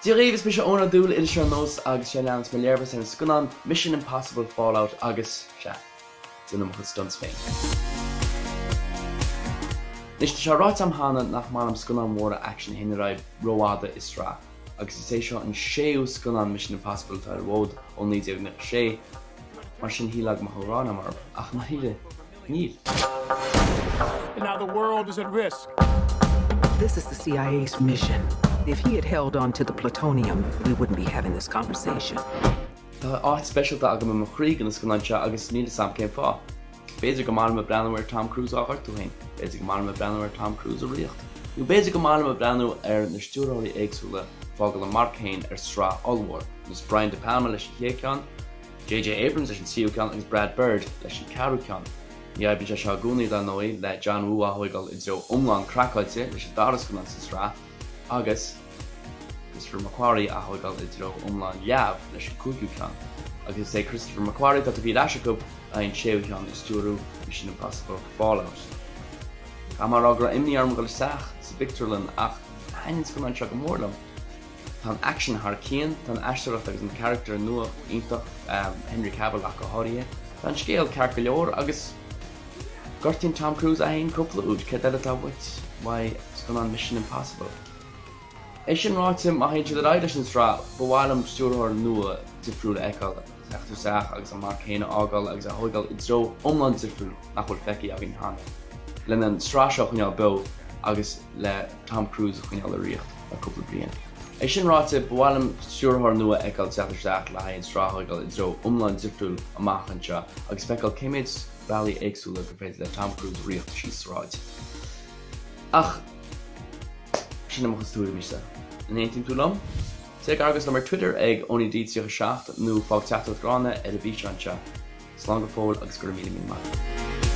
Dia dhaoibh, is mise Eoin Ó Dúill, iriseoir Nós agus seo a leanas mo léirmheas ar an scannán Mission Impossible Fallout agus, sea, déanamh mo chuid stunts féin. Anois, tá sé ráite agam cheana nach maith liom scannáin mhóra aicsin a théann ar aghaidh rófhada i sraith, agus is é seo an séú scannán Mission Impossible atá ar an bhfód ó 1996, mar sin shílfeá go mbeadh an ghráin agam orthu, ach i ndáiríre, níl. And now the world is at risk. This is the CIA's mission. If he had held on to the plutonium, we wouldn't be having this conversation. Tá áit speisialta agam i mo chroí do na scannáin seo agus níl 'fhios a'm cén fáth. B'fhéidir gur maith liom ag breathnú ar Tom Cruise á ghortú féin, b'fhéidir gur maith liom ag breathnú ar Tom Cruise ag ritheacht, nó b'fhéidir gur maith liom ag breathnú ar na stiúrthóirí éagsúla ag fágáil a marc féin ar sraith ollmhór, nós Brian De Palma leis an chéad ceann, JJ Abrams leis an tríú ceann agus Brad Bird leis an ceathrú ceann. Ní oibríonn sé seo i gcónaí, dar ndóigh, le John Woo á thóigeáil i dtreo iomlán craiceáilte leis an dara scannán sa sraith agus Christopher McQuarrie á thóigeáil i dtreo iomlán leamh leis an cúigiú ceann. Agus is é Christopher McQuarrie atá tugtha ar ais acu le haghaidh an séú ceann ag stiúrú Mission Impossible Fallout. Caithfidh mé a rá go raibh imní orm dul isteach sa bpictiúrlann ach thaitin an scannán seo go mór liom. Tá an aicsean thar cionn, tá an aisteoireacht agus na carachtair nua iontach, Henry Cavill ach go háirithe. Tá an scéal ceart go leor agus gortaíonn Tom Cruise é féin cúpla uair, céard eile atá uait uaidh scannán Mission Impossible? É sin ráite, má théann siad ar aghaidh leis an tsraith, ba mhaith liom stiúrthóir nua difriúil a fheiceáil ag teacht isteach agus a marc féin a fhágáil agus a thóigeáil i dtreo iomlán difriúil nach bhfuil feicthe againn cheana, lena an tsraith seo a choinneáil beo agus le Tom Cruise a choinneáil ag ritheacht le cúpla bliain. É sin ráite, ba mhaith liom stiúrthóir nua a fheiceáil teacht isteach le haghaidh an tsraith a thóigeáil i dtreo iomlán difriúil amach anseo agus feiceáil cé méid bealaí éagsúla gur féidir le Tom Cruise ritheacht síos sráid. Ach sin é mo chuid tuairimíse. An aontaíonn tú liom? Téigh ag argóint liom ar Twitter ag EoiníD37 nó fág teachtaireacht ghránna ar an bhfíseán seo. Slán go fóill agus go raibh míle míle maith agat.